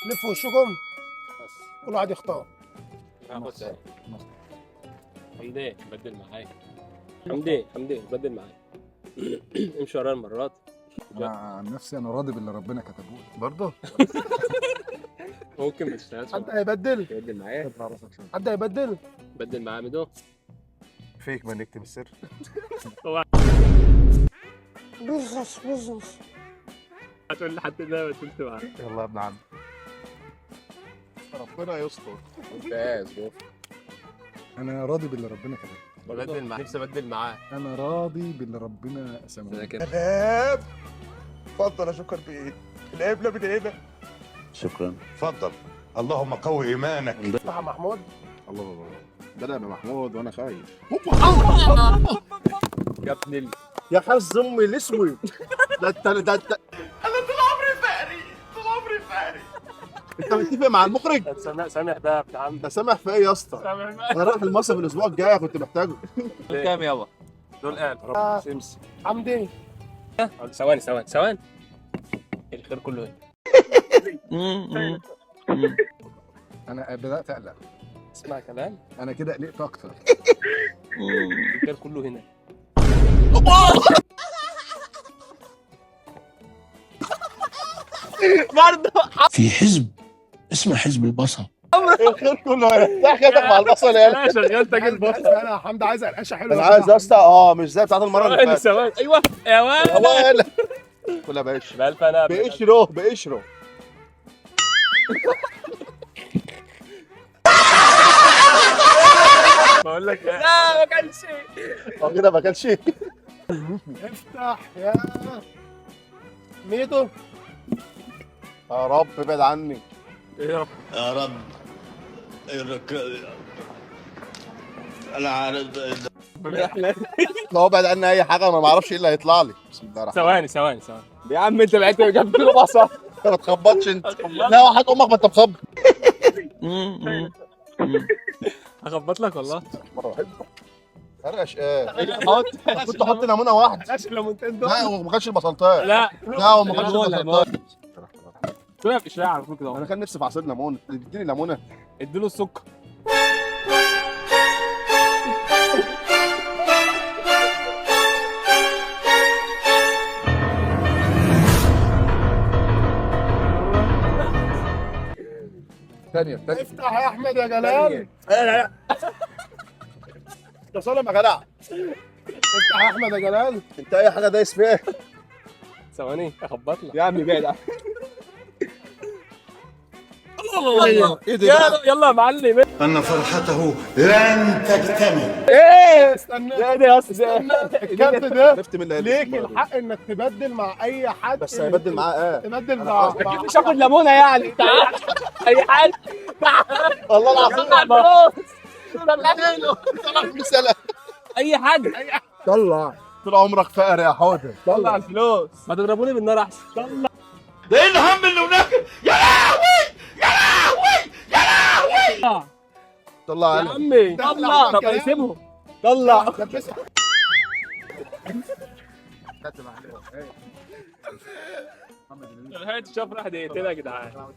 لفوا وشكم بس، كل واحد يختار. هاخد حمدي بدل معايا. حمدي حمدي بدل معايا. امشي ورايا المرات. انا عن نفسي انا راضي باللي ربنا كتبه لي. برضه ممكن ما تشتغلش. حد هيبدل؟ بدل معايا. حد هيبدل؟ بدل معايا ميدو. فيك ما نكتب السر. business business. هتقول لحد ان انا بدلت معاه. يلا يا ابن عم ربنا يستر. ممتاز. انا راضي باللي ربنا كتبه. بدل معاه، نفسي ابدل معاه. انا راضي باللي ربنا قسمه لي. سلام. اتفضل يا شكر بايه؟ القبلة من هنا. شكرا. اتفضل. اللهم قوي ايمانك. افتح يا محمود. الله الله بدأ بمحمود وانا خايف. يا ابن يا حظ امي الاسود. ده انت ده انت. انا طول عمري فقري، طول عمري فقري. انت متفق مع المخرج؟ سامح بقى يا ابن عم. ده سامح في ايه يا اسطى؟ سامح بقى. انا رايح المصيف الاسبوع الجاي كنت محتاجه. كام يابا؟ دول قال سمسم. حمدي ثواني ثواني ثواني. الخير كله هنا. انا بدات اقلق. اسمع كلام. انا كده قلقت اكتر. الخير كله هنا. برضه في حزب اسمه حزب البصل. الخير كله هنا. ده حكايتك مع البصل يا انا شغال تاجر بصل. انا حمدي عايز قرقشه حلوة. انا عايز يا اسطى مش زي بتاعت المرة اللي ثواني فاتت. ثواني. ايوه يا ولد. والله كلها بقشر. بألف انا بقشره بقشره. بقول لك لا ما كانش. هو كده ما كانش. افتح يا ميدو. يا رب ابعد عني. يا رب يا رب انا عارف. لو ابعد عني اي حاجة انا ما اعرفش ايه اللي هيطلع لي. بسم الله الرحمن ثواني ثواني ثواني يا عم انت بعت جبت له بصل. الرحيم. ما تخبطش انت. لا وحياة امك ما انت مخبط. هخبط لك والله. فرقش ايه؟ كنت احط ليمونه واحدة. قرقش الليمونتين دول. لا هو ما كانش البصلتين. لا لا هو ما كانش ليمون، البصلتين. طلع في اشاعة على فكرة كده. انا كان نفسي في عصير ليمون. اديني ليمونه. اديله السكر. ثانية ثانية. افتح يا احمد يا جلال. لا لا انت ظالم يا جدع. افتح يا احمد يا جلال. انت اي حاجة دايس فيها. ثواني اخبط لك يا عم بعد. الله. ايه ده؟ يلا يا معلم. أن فرحته لن تكتمل. ايه استنى ده ده يا اسطى. الكارت ده عرفت مين اللي قال ليك الحق انك تبدل مع اي حد. بس هيبدل معاه ايه؟ تبدل مع مش هاخد ليمونه يعني. تعال اي حد. والله العظيم تعال. طلع فلوس يلا. اي حد. طلع طول عمرك فقر يا حوده. طلع الفلوس. ما تضربوني بالنار احسن. ده ايه الهم اللي هناك؟ يا لهوي يا لهوي يا لهوي. طلع يا انا. عمي طلع. طب اسيبهم. طلع. لحقت الشفرة دقيقتين يا جدعان.